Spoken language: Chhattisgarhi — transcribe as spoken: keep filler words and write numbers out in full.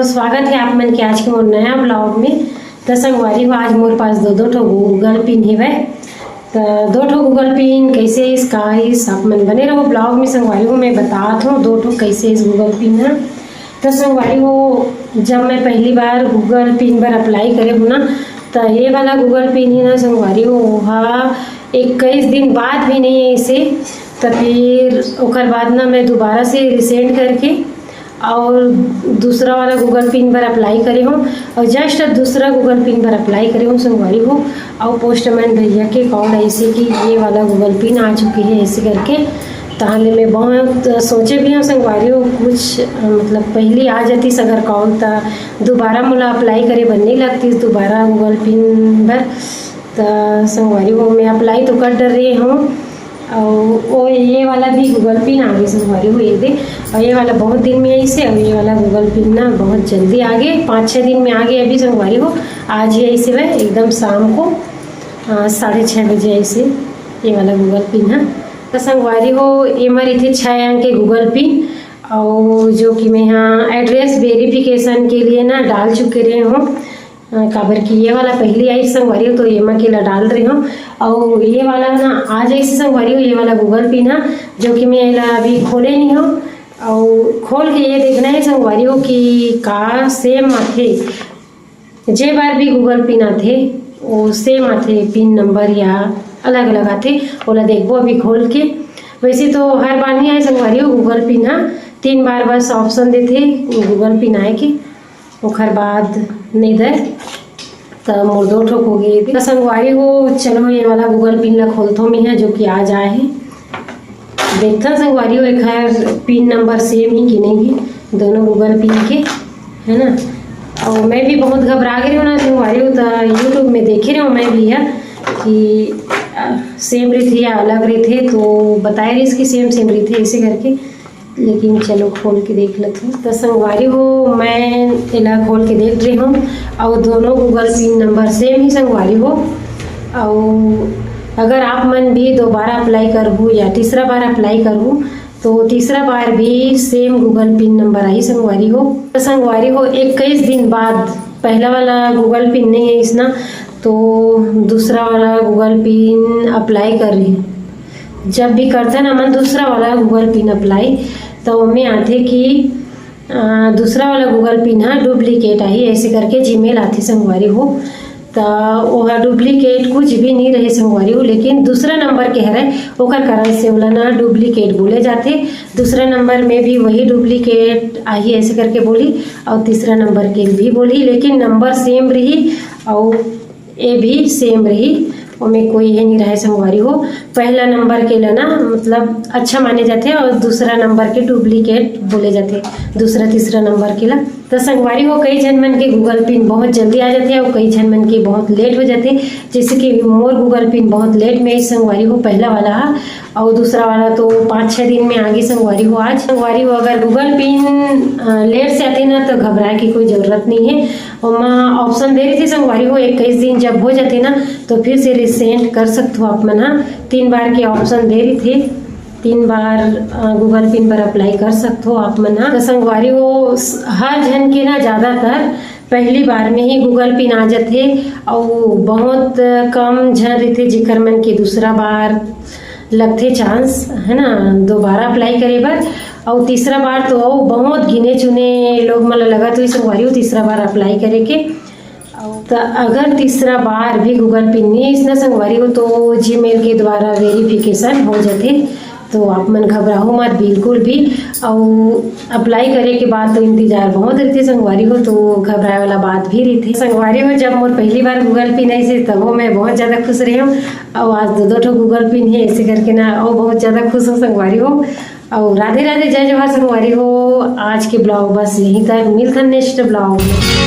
स्वागत है आप मन के आज के मोर नया ब्लॉग में। त संगवारी हो, आज मोर पास दो दो ठो गूगल पिन हेवय। त दो ठो गूगल पिन कैसे इस का इस आप मन बने रहो ब्लॉग में। संगवारी हो, मैं बतात हूँ दो ठो कैसे इस गूगल पिन है। त संगवारी हो, जब मैं पहली बार गूगल पिन बर अप्लाई करे हूँ ना, त ये वाला गूगल पिन ही ना संगवारी हो, ओहा इक्कीस दिन बाद भी नहीं है इसे। त फिर ओकर बाद ना मैं दोबारा से रिसेंड करके और दूसरा वाला गूगल पिन बर अप्लाई करे हूँ और जस्ट दूसरा गूगल पिन बर अप्लाई करे हूँ संगवारी हो। और पोस्टमैन भैया के कॉल ऐसे कि ये वाला गूगल पिन आ चुकी है ऐसे करके। ताहले मैं बहुत सोचे भी हूँ संगवारी हो, कुछ अ, मतलब पहली आ जातीस अगर कॉल त दोबारा मोला अप्लाई करे बर नहीं लगतीस दोबारा गूगल पिन बर। त संगवारी हो, मैं अप्लाई तो कर डर रही हूँ। और वो ये वाला भी गूगल पिन आ गई संगवारी हो, ये दे। और ये वाला बहुत दिन में आई से, और ये वाला गूगल पिन ना बहुत जल्दी आ गए, पाँच छः दिन में आ गए अभी संगवारी हो। आज ही ऐसे वह एकदम शाम को अ, साढ़े छः बजे ऐसे ये वाला गूगल पिन है। तो संगवारी हो, एमा रहिथे छः अंक के गूगल पिन, और जो कि मैं यहाँ एड्रेस वेरिफिकेशन के लिए ना डाल चुके रहे हूँ। अ, काबर कि ये वाला पहली आई संगवारी हो, तो एमा के ला डाल रही हूँ। और ये वाला ना आज ऐसे संगवारी हो, ये वाला गूगल पिन है, जो कि मैं एला अभी खोले नहीं हूँ। और खोल के ये देखना है संगवारी हो कि का सेम आथे। जे बार भी गूगल पिन आथे, वो सेम आथे, पिन नंबर या अलग अलग आथे, ओला देखबो अभी खोल के। वैसे तो हर बार नहीं आए संगवारी हो गूगल पिन हा, तीन बार बस ऑप्शन देथे गूगल पिन आए के, ओखर बाद नहीं दे। त मोर दो ठोक हो गए। त संगवारी हो, चलो ये वाला गूगल पिन ला खोलथो मैं है, जो कि आज आए है। देखथन संगवारी हो, एखर पिन नंबर सेम ही कि नहीं है, दोनों गूगल पिन के, है ना। और मैं भी बहुत घबरा गई हूँ ना संगवारी हो, त YouTube में देखे रहे हूँ मैं भी है कि अ, सेम रहिथे या अलग रहिथे, तो बताए रहिस कि सेम सेम रहिथे ऐसे करके। लेकिन चलो खोल के देख लेते हैं। तो संगवारी हो, मैं एला खोल के देख रही हूँ और दोनों गूगल पिन नंबर सेम ही संगवारी हो। और अगर आप मन भी दोबारा अप्लाई करहू या तीसरा बार अप्लाई करहू, तो तीसरा बार भी सेम गूगल पिन नंबर आई संगवारी हो। तो संगवारी हो, इक्कीस दिन बाद पहला वाला गूगल पिन नहीं है इसना, तो दूसरा वाला गूगल पिन अप्लाई कर रही। जब भी करते ना मन दूसरा वाला गूगल पिन अप्लाई, तो ओमे आथे कि अ, दूसरा वाला गूगल पिन हा डुप्लीकेट आही, ऐसे करके जीमेल आथे संगवारी हो। त ओहा डुप्लीकेट कुछ भी नहीं रहे संगवारी हो, लेकिन दूसरा नंबर के हरे, ओकर कारण से ओला ना डुप्लीकेट बोले जाथे। दूसरा नंबर में भी वही डुप्लीकेट आही ऐसे करके बोली, और तीसरा नंबर के भी बोली, लेकिन नंबर सेम रही और ए भी सेम रही, ओमे कोई ये नहीं रहे संगवारी हो। पहला नंबर के ला ना मतलब अच्छा माने जाथे और दूसरा नंबर के डुप्लीकेट बोले जाथे, दूसरा तीसरा नंबर के ला। तो संगवारी हो, कई झन मन के गूगल पिन बहुत जल्दी आ जाथे और कई झन मन के बहुत लेट हो जाथे। जैसे कि मोर गूगल पिन बहुत लेट में आई संगवारी हो, पहला वाला हा, और दूसरा वाला तो पाँच छः दिन में आ गई संगवारी हो। आज संगवारी हो, अगर गूगल पिन अ, लेट से आथे ना तो घबराए की कोई जरूरत नहीं है। ओमा ऑप्शन दे रही थी संगवारी हो, इक्कीस दिन जब हो जाते ना तो फिर से रिसेंड कर सकते हो आप मन हा। तीन बार के ऑप्शन दे रही थी, तीन बार अ, गूगल पिन पर अप्लाई कर सकते हो आप मन हा। तो संगवारी हो, स- हर झन के ना ज्यादातर पहली बार में ही गूगल पिन आ जाथे, और बहुत कम झन रहिथे जेकर मन के दूसरा बार लगथे चांस, है ना, दोबारा अप्लाई करे बर। और तीसरा बार तो अउ बहुत गिने चुने लोग मन ला लगत होही संगवारी हो तीसरा बार अप्लाई करे के। त अगर तीसरा बार भी गूगल पिन नहीं इसना संगवारी हो तो जीमेल के द्वारा वेरिफिकेशन हो जाथे। तो आप मन घबराहू मत बिल्कुल भी। और अप्लाई करे के बाद तो इंतजार बहुत रहिथे संगवारी हो, तो घबराए वाला बात भी रहिथे संगवारी हो। जब मोर पहली बार गूगल पिन आइस तब मैं बहुत ज्यादा खुश रही हूँ। और आज दो दो ठो गूगल पिन है ऐसे करके ना, और बहुत ज्यादा खुश हूँ संगवारी हो। और राधे राधे, जय जोहार संगवारी हो। आज के ब्लॉग बस यहीं तक, मिलथन नेक्स्ट ब्लॉग में।